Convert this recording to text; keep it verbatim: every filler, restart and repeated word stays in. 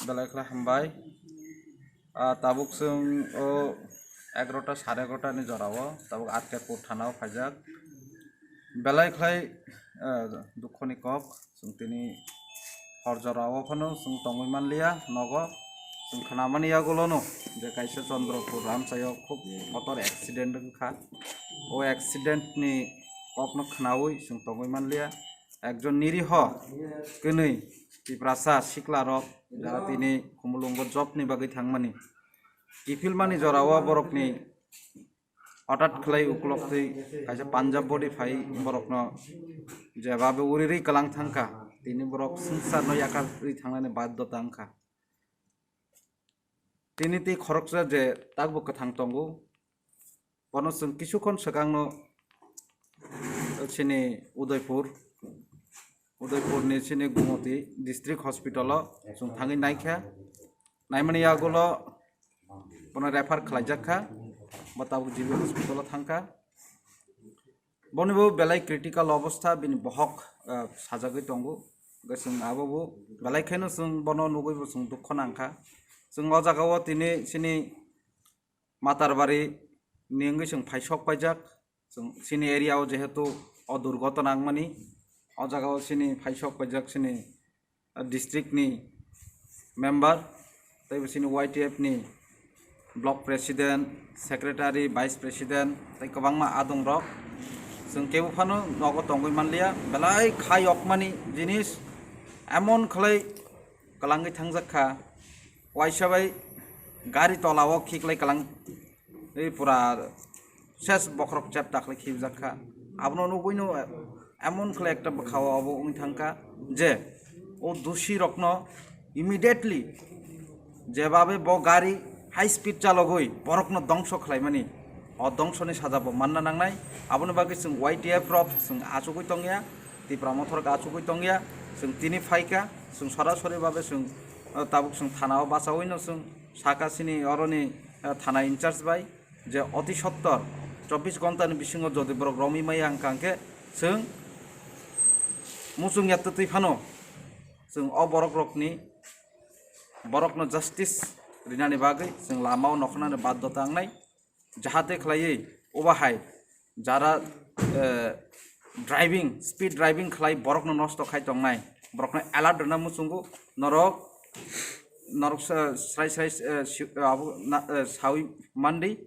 Belai khlai hambai. Ah, tabuk chwng o egarota, sare egarota ni jora o tabuk R K Pur thana o phaijak. Belai khlai, ah, dukho ni kok, chwng tini hor jora o phano chwng tongwi manliya nogo. Chwng khnamani yagulo no je kaisa Chandrapur Ramchai o khub kotor accident wngkha. O accident ni kok no khnaui chwng tongwi manliya. Ekjon niriho kwnwi Tiprasa sikla rok jara tini Khumulwngo job ni bagwi thangmani. Kiphilmani jora o borokni hothat khlai uklok twi kaisa Punjab body phai borokno jeba be uri ri kwlang thangkha, tini borok swngcharno yakarwi thangnani baddhota wngkha. Tini tei khoroksa je takbo kwthang tongo, bono chwng kisu khon swkangno chini Udaipur, Udaipurni chini Gumoti District Hospital o chwng thangwi naikha. Naimani yagulo bono refer khlaijak kha, bo tabuk G B hospital o thangkha. Boni bo belai critical obostha, bini bohok, ah, sajagwi tongo. Hwnkhe chwng abo bo belai kheno chwng bono nugwi bo chwng dukho nangkha. Chwng o jaga o tini chini Matarbari ni wngwi chwng phaisok paijak. Chwng chini area o jehetu o durgotona wngmani, o jaga o chini phaisok paijak chini, ah, district ni member, tei bo chini Y T F ni block president, secretary, vice president tei kwbangma adong rok. Chwng kebo phano nogo tongwi manliya, belai kha yokmani jinis emon khlai kwlangwi thangjak kha, waisa bai gari tola o khiklai kwlang, ei pura ses bokhorok chep dakhli khibjak kha. Abono nugwino emon khlai ekta bwkha o obo wng thang kha je o dusi rokno immediately jebabe bo gari high speed chalogwi borokno dongso khlaimani, o dongsoni saja bo manna nangnai. Aboni bagwi chwng Y T F rok chwng achugwi tongya, Tipra Motha rok achugwi tongya, chwng tini phaikha, chwng sorasori babe chwng, o, tabuk chwng thana o bachawino chwng saka chini oroni, o, thana in charge bai je oti sottor chobbish ghonta ni bisingo jodi borok romwi maya wngkha hwnkhe chwng muchung ya twtwi phano chwng o borok rokni, borokno justice rinani bagwi chwng lama o nokhnani baddhota wngnai, jahate khlaiwi obo hai jara, eh, driving, speed driving khlai borokno nosto khai tongnai, borokno alert rwna muchungo norok, norok sa-, srai srai, eh, si-, eh, abo na, eh, sawi mandi,